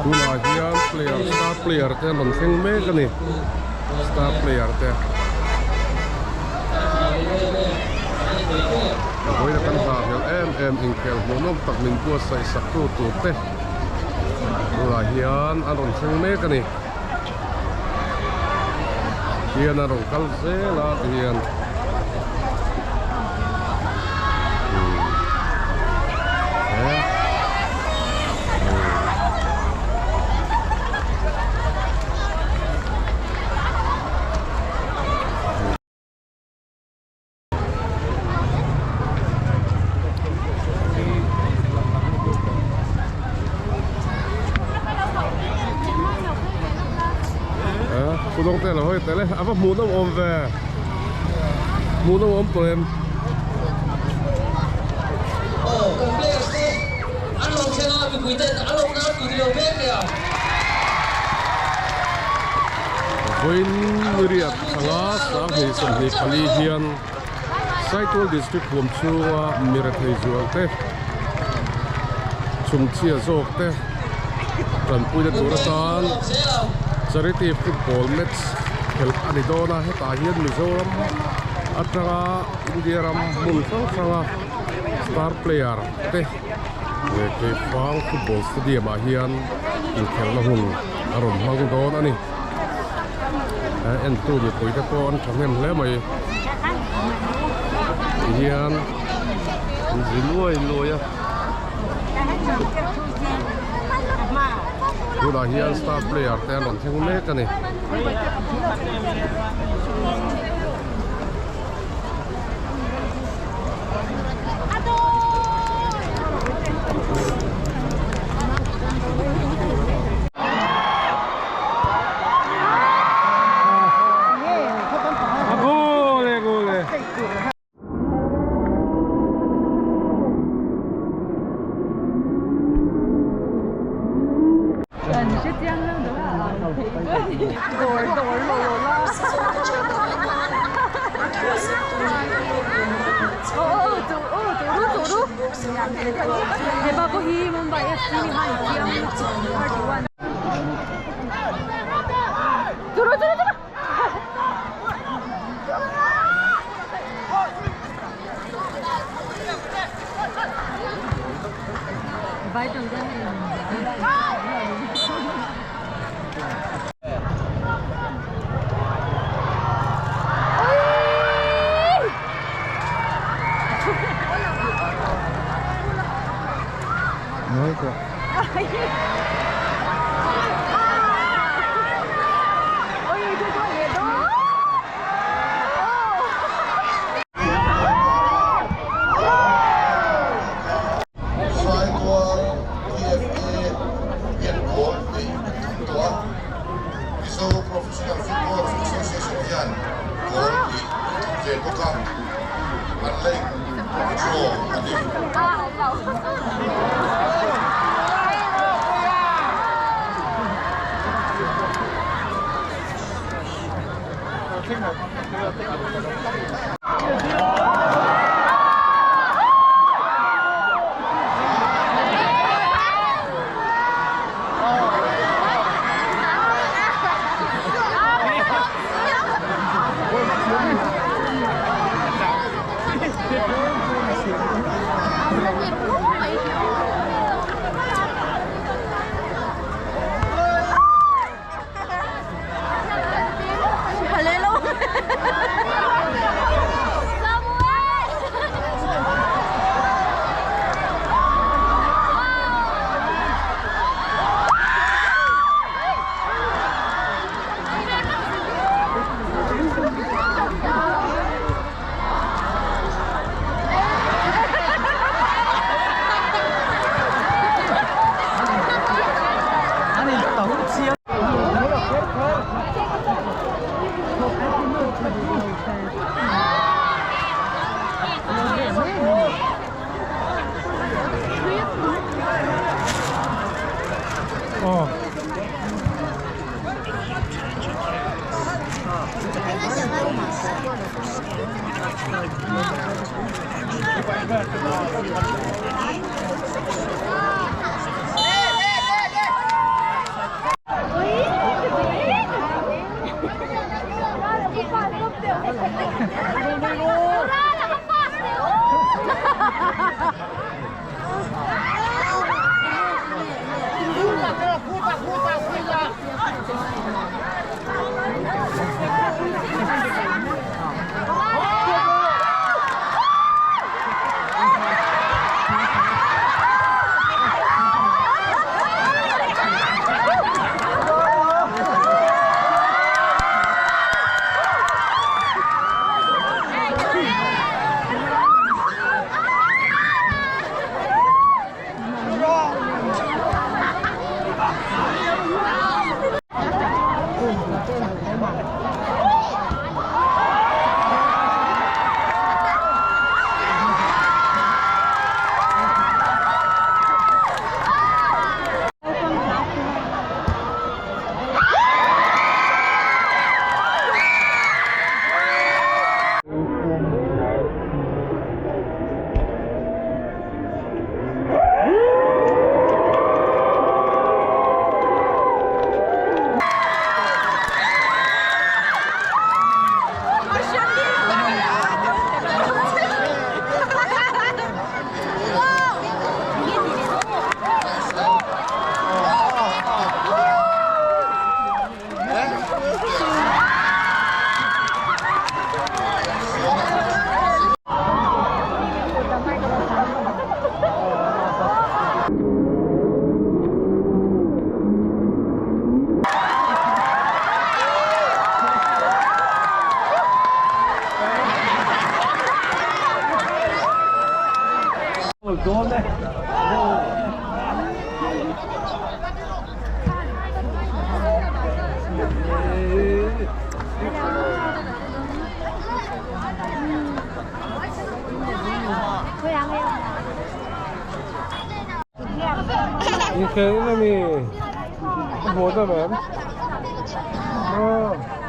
Tunah hian player star player te an rawn thleng mek a ni star player te vawiin a kan hlahhlelh em em inkhel hmuhnawm tak min buatsaih sak tu tur te tunah hian an rawn thleng mek a ni hian a rawn kal zel a tihian Kudawng te lo hawi tel e a va hmuh nawm awm ve hmuh nawm awm tawh em. Aw kan players te an lo thleng a mipui ten an lo kar tu dilo mek nia. Vawiin riat thanga 2024 hian Saitual District huam chhunga mirethei zual te, chhumchhia zawk te tanpuina tur atan Charity Football Match khelh a ni dawn a, hetah hian Mizoram atanga India ram hmun hrang hranga star player te leh Keifang Football Stadium ah hian inkhelhna hun a rawn hmang dawn a ni. Entu mipui te pawh an thahnem hle mai tihian an zi luai luai a tunah hian star player te an rawn thleng mek a ni. Saitual TFA hian goal neih an tum tawh a, Mizo Professional Football Association hian goal hnih an tum ve bawk a, an la in draw a ni. Inkhel in a ni, a hmuh deuh em? Aw.